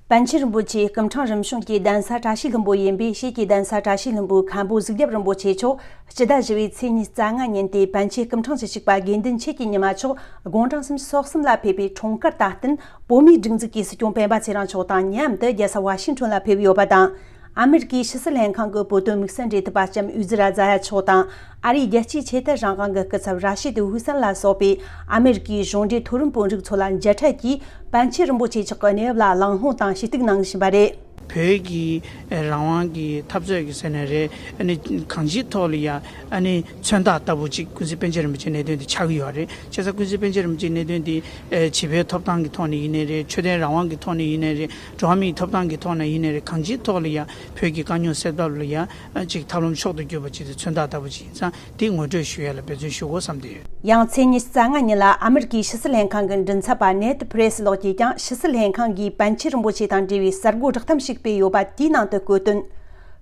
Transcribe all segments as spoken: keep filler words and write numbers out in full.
པཎ་ཆེན་རིན་པོ་ཆེ་སྐུ་ཕྲེང་རིམ་བྱོན་གྱི་གདན་ས་བཀྲ་ཤིས་ལྷུན་པོ་ཡིན་པས། ཕྱིས་ཀྱི་གདན་ས་བཀྲ་ཤིས་ལྷུན་པོའི་མཁན་པོ་གཟིགས་རྒྱབ་རིན་པོ་ཆེ་མཆོག་སྤྱི་ཟླ་བཞི་པའི་ཚེས་ཉི་ཤུ་རྩ་ལྔ་ཉིན་ཏེ་པཎ་ཆེན་སྐུ་ཕྲེང་བཅུ་གཅིག་པ་དགེ་འདུན་ཆོས་ཀྱི་ཉི་མ་མཆོག་དགུང་གྲངས་སུམ་ཅུ་སོ་གསུམ་ལ་ཕེབས་པའི་འཁྲུངས་སྐར་དང་བསྟུན། བོད་མིའི་སྒྲིག་འཛུགས་ཀྱི་སྲིད་སྐྱོང་སྤེན་པ་ཚེ་རིང་མཆོག་དང་མཉམ་དུ་རྒྱལ་ས་ཝ་ཤིང་ཊོན་ལ་ཕེབས་ཡོད་པ་དང་། ཨ་མེ་རི་ཀའི་ཕྱི་སྲིད་ལྷན་ཁང་གི་བོད་དོན་དམིགས་བསལ་འབྲེལ་མཐུད་པ་ལྕམ་ཨུ་ཛི་ར་ཛ་ཡ་མཆོག་དང་། ཨ་རིའི་རྒྱལ་སྤྱིའི་ཆོས་དད་རང་དབང་གི་སྐུ་ཚབ་ར་ཤི་ཏི་ཧུ་སན་ལ་སོགས་པའི་ཨ་མེ་རི་ཀའི་གཞུང་འབྲེལ་མཐོ་རིམ་དཔོན་རིགས་ཚོ་ལ་མཇལ་འཕྲད་ཀྱིས། པཎ་ཆེན་རིན་པོ་ཆེ་མཆོག་གི་གནས་བབ་ལ་གླེང་སློང་དང་ཞུ་གཏུག་གནང་བཞིན་པ་རེད། བོད་ཀྱི་རང་དབང་གི་འཐབ་རྩོད་ཀྱི་ཟེར་ནའི་རེད། ཨ་ནི་གང་ཅིའི་ཐོག་ལ་ཡ་ཨ་ནི་མཚོན་རྟགས་ལྟ་བུ་ཅིག་ཀུན་གཟིགས་པཎ་ཆེན་རིན་པོ་ཆེའི་གནད་དོན་དེ་ཆགས་ཀྱི་ཡོད་རེད། བྱས་ཙང་ཀུན་གཟིགས་པཎ་ཆེན་རིན་པོ་ཆེའི་གནད་དོན་དེ་ཨེ་བྱིས་པའི་ཐོབ་ཐང་གི་ཐོག་ནས་ཡིན་ནའི་རེད། ཆོས་དད་རང་དབང་གི་ཐོག་ནས་ཡིན་ནའི་རེད། འགྲོ་བ་མིའི་ཐོབ་ཐང་གི་ཐོག་ནས་ཡིན་ནའི་རེད། གང་ཅིའི་ཐོག་ལ་ཡ་བོད་ཀྱི་དཀའ་རྙོག་སེལ་ཐབས་ལ་ཡ་ཨ་ཅིག་ཐབས་ལམ་མཆོག་ཏུ་གྱུར་པ་ཅིག་དེ་མཚོན་རྟགས་ལྟ་བུ་ཅིག་ཡིན་ཙང་། དེ་ངོ་སྤྲོད་ཞུ་ཡ་ལ་འབད་བརྩོན་ཞུ་དགོས་བསམ་གྱི་ཡོད། ཡང་ཚེས་ཉི་ཤུ་རྩ་ལྔ་ཉིན་ལ་ཨ་མེ་རི་ཀའི་ཕྱི་སྲིད་ལྷན་ཁང་གི་མགྲིན་ཚབ་པ་ནེད་པྲེ་སི་ལགས་ཀྱིས་ཀྱང་ཕྱི་སྲིད་ལྷན་ཁང་གིས་པཎ་ཆེན་རིན་པོ་ཆེ་དང་འབྲེལ་བའི་གསར་འགོད་བསྒྲགས་གཏམ་ཞིག་སྤེལ་ཡོད་པ་དེའི་ནང་དུ་བཀོད་དོན།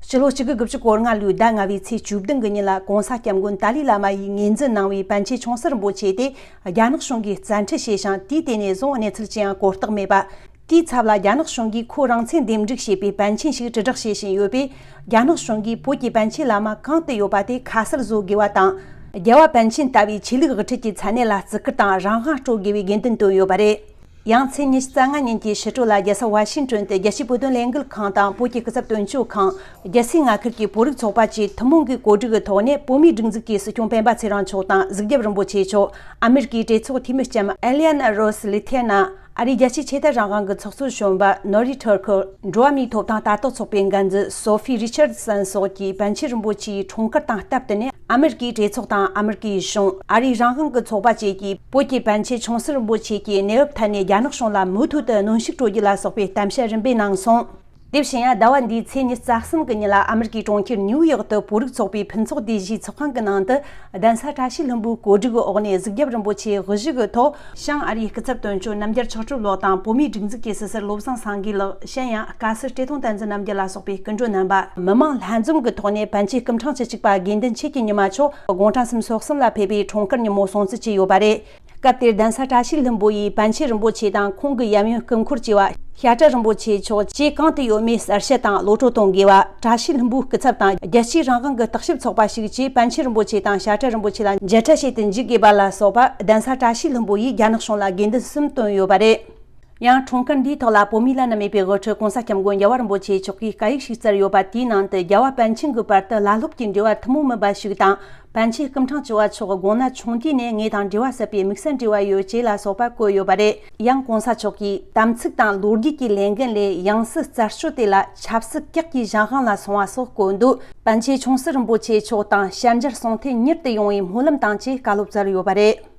ཕྱི་ལོ་ཆིག་སྟོང་དགུ་བརྒྱ་དགུ་བཅུ་གོ་ལྔ་ལོའི་ཟླ་ལྔ་བའི་ཚེས་བཅུ་བདུན་གྱི་ཉིན་ལ་༸གོང་ས་༸སྐྱབས་མགོན་ཏཱ་ལའི་བླ་མ་ཡིས་ངོས་འཛིན་གནང་བའི་པཎ་ཆེན་ཆུང་སྲིད་རིན་པོ་ཆེ་དེ་རྒྱ་ནག་གཞུང་གིས་བཙན་ཁྲིད་བྱས་ཤིང་། དེའི་དེ་ནས་བཟུང་གནས་ཚུལ་ཅི་ཡང་གོ་རྟོགས་མེད་པ། དེའི་ཚབ་ལ་རྒྱ་ནག་གཞུང་གིས་ཁོ་རང་ཚོས་འདེམས་སྒྲུག་བྱས་པའི་པཎ་ཆེན་ཞིག་དྲིལ་བསྒྲགས་བྱེད་བཞིན་ཡོད་པས། རྒྱ་ནག་གཞུང་གིས་བོད་ཀྱི་པཎ་ཆེན་བླ་མ་གང་དུ་ཡོད་པ་དེ་ཁ་གསལ་བཟོ་དགོས་པ་དང་། རྒྱལ་བ་པཎ་ཆེན་ལྟ་བུའི་ཆོས་ལུགས་དབུ་ཁྲིད་ཀྱི་མཚན་གནས་ལ་བརྩི་བཀུར་དང་རང་དབང་སྤྲོད་དགོས་པའི་དགོས་འདུན་བཏོན་ཡོད་པ་རེད། ཡང་ཚེས་ཉི་ཤུ་རྩ་ལྔ་ཉིན་གྱི་ཕྱི་དྲོ་ལ་རྒྱལ་ས་ཝ་ཤིང་ཊོན་དུ་རྒྱལ་སྤྱིའི་བོད་དོན་ལས་འགུལ་ཁང་དང་བོད་ཀྱི་སྐུ་ཚབ་དོན་གཅོད་ཁང་། རྒྱལ་སའི་མངའ་ཁུལ་གྱི་བོད་རིགས་ཚོགས་པ་བཅས་ཐུན་མོང་གི་གོ་སྒྲིག་གི་ཐོག་ནས། བོད་མིའི་སྒྲིག་འཛུགས་ཀྱི་སྲིད་སྐྱོང་སྤེན་པ་ཚེ་རིང་མཆོག་དང་གཟིགས་རྒྱབ་རིན་པོ་ཆེ་མཆོག་ཨ་མེ་རི་ཀའི་གྲོས་ཚོགས་འཐུས་མི་ལྕམ་ཨེ་ལི་ཡ་ན་རོ་སི་ལི་ཐེ་ན། ཨ་རིའི་རྒྱལ་སྤྱིའི་ཆོས་དད་རང་དབང་གི་ཚོགས་གཙོ་གཞོན་པ་ནོ་རི་ཐོར་ཁོ། འགྲོ་བ་མིའི་ཐོབ་ཐང་ལྟ་རྟོག་ཚོགས་པའི་འགན་འཛིན་སོ་ཕི་རི་ཆར་སན་སོགས་ཀྱིས་པཎ་ཆེན་རིན་པོ་ཆེའི་འཁྲུངས་སྐར་དང་སྟབས་བསྟུན་ནས། ཨ་མེ་རི་ཀའི་གྲོས་ཚོགས་དང་ཨ་མེ་རི་ཀའི་གཞུང་། ཨ་རིའི་རང་དབང་གི་ཚོགས་པ་བཅས་ཀྱིས་བོད་ཀྱི་པཎ་ཆེན་ཆུང་སྲིད་རིན་པོ་ཆེ་གི་གནས་བབ་ཐད་ནས་རྒྱ་ནག་གཞུང་ལ་མུ་མཐུད་དུ་གནོན་ཤུགས་སྤྲོད་རྒྱུ་ལ་སོགས་པའི་གཏམ་བཤད་རིམ་པས་གནང་སོང་། དེ་བཞིན་ཡང་ཟླ་བ་འདིའི་ཚེས་ཉི་ཤུ་རྩ་གསུམ་གྱི་ཉིན་ལ་ཨ་མེ་རི་ཀའི་གྲོང་ཁྱེར་ནིའུ་ཡོག་ཏུ་བོད་རིགས་ཚོགས་པའི་ཕུན་ཚོགས་སྡེ་བཞིའི་ཚོགས་ཁང་གི་ནང་དུ། གདན་ས་བཀྲ་ཤིས་ལྷུན་པོའི་གོ་སྒྲིག་གི་འོག་ནས་གཟིགས་རྒྱབ་རིན་པོ་ཆེའི་དབུ་བཞུགས་ཀྱི་ཐོག་བྱང་ཨ་རིའི་སྐུ་ཚབ་དོན་གཅོད་རྣམ་རྒྱལ་ཆོས་གྲུབ་ལགས་དང་། བོད་མིའི་སྒྲིག་འཛུགས་ཀྱི་ཟུར་ཟུར་བློ་བཟང་སེང་གེ་ལགས། གཞན་ཡང་བཀའ་ཟུར་བཀྲས་མཐོང་བསྟན་འཛིན་རྣམ་རྒྱལ་ལ་སོགས་པའི་སྐུ་མགྲོན་རྣམ་པ། མི་མང་ལྷན་འཛོམས་ཀྱི་ཐོག་ནས་པཎ་ཆེན་སྐུ་ཕྲེང་བཅུ་གཅིག་པ་དགེ་འདུན་ཆོས་ཀྱི་ཉི་མ་མཆོག་དགུང་གྲངས་སུམ་ཅུ་སོ་གསུམ་ལ་ཕེབས་པའི་འཁྲུངས་སྐར་ཉིན་མོ་སྲུང་བརྩི་བྱས་ཡོད་པ་རེད། སྐབས་དེར་གདན་ས་བཀྲ་ཤིས་ལྷུན་པོ་ཡིས་པཎ་ཆེན་རིན་པོ་ཆེ་དང་ཁོང་གི་ཡབ་ཡུམ་སྐུ་འཁོར་བཅས་པ་བཤད་གྲྭ་རིན་པོ་ཆེ་མཆོག་བཅས་གང་དུ་ཡོད་མེད་གསལ་བཤད་དང་གློད་བཀྲོལ་གཏོང་དགོས་པ། བཀྲ་ཤིས་ལྷུན་པོའི་སྐུ་ཚབ་དང་རྒྱལ་སྤྱིའི་རང་དབང་གི་བརྟག་ཞིབ་ཚོགས་པ་ཞིག་བཅས་པཎ་ཆེན་རིན་པོ་ཆེ་དང་བཤད་གྲྭ་རིན་པོ་ཆེ་ལ་མཇལ་འཕྲད་བྱེད་དུ་འཇུག་དགོས་པ་ལ་སོགས་པ་གདན་ས་བཀྲ་ཤིས་ལྷུན་པོ་ཡིས་རྒྱ་ནག་གཞུང་ལ་དགོས་འདུན་གསུམ་བཏོན་ཡོད་པ་རེད། ཡང་འཁྲུངས་སྐར་འདིའི་ཐོག་ལ་བོད་མིའི་བླ་ན་མེད་པའི་དབུ་ཁྲིད་༸གོང་ས་༸སྐྱབས་མགོན་རྒྱལ་བ་རིན་པོ་ཆེ་མཆོག་གིས་བཀའ་ཡིག་ཞིག་བསྩལ་ཡོད་པ། དེའི་ནང་དུ་རྒྱལ་བ་པཎ་ཆེན་གྱི་བར་དུ་བླ་སློབ་ཀྱི་འབྲེལ་བ་ཐུན་མོང་མིན་པ་ཞིག་དང་། པཎ་ཆེན་སྐུ་ཕྲེང་བཅུ་བ་མཆོག་དགུང་ན་ཆུང་དུས་ནས་ངེད་དང་འབྲེལ་བ་ཟབ་པའི་དམིགས་བསལ་འབྲེལ་བ་ཡོད་ཅེས་ལ་སོགས་པ་བཀོད་ཡོད་པ་རེད། ཡང་༸གོང་ས་མཆོག་གིས་དམ་ཚིག་དང་ལོ་རྒྱུས་ཀྱི་ལས་འགན་ལས་ཡང་སྲིད་རྩད་གཅོད་དེ་ལ་ཆབ་སྲིད་གེགས་ཀྱི་གཞན་དབང་ལ་སོང་བ་སོགས་བཀོད་འདུག་པཎ་ཆེན་ཆུང་སྲིད་རིན་པོ་ཆེ་མཆོག་དང་ཞལ་མཇལ་གསུང་ཐོས་མྱུར་དུ་ཡོང་བའི་སྨོན་ལམ་དང་བཅས་བཀའ་སློབ་སྩལ་ཡོད་པ་རེད།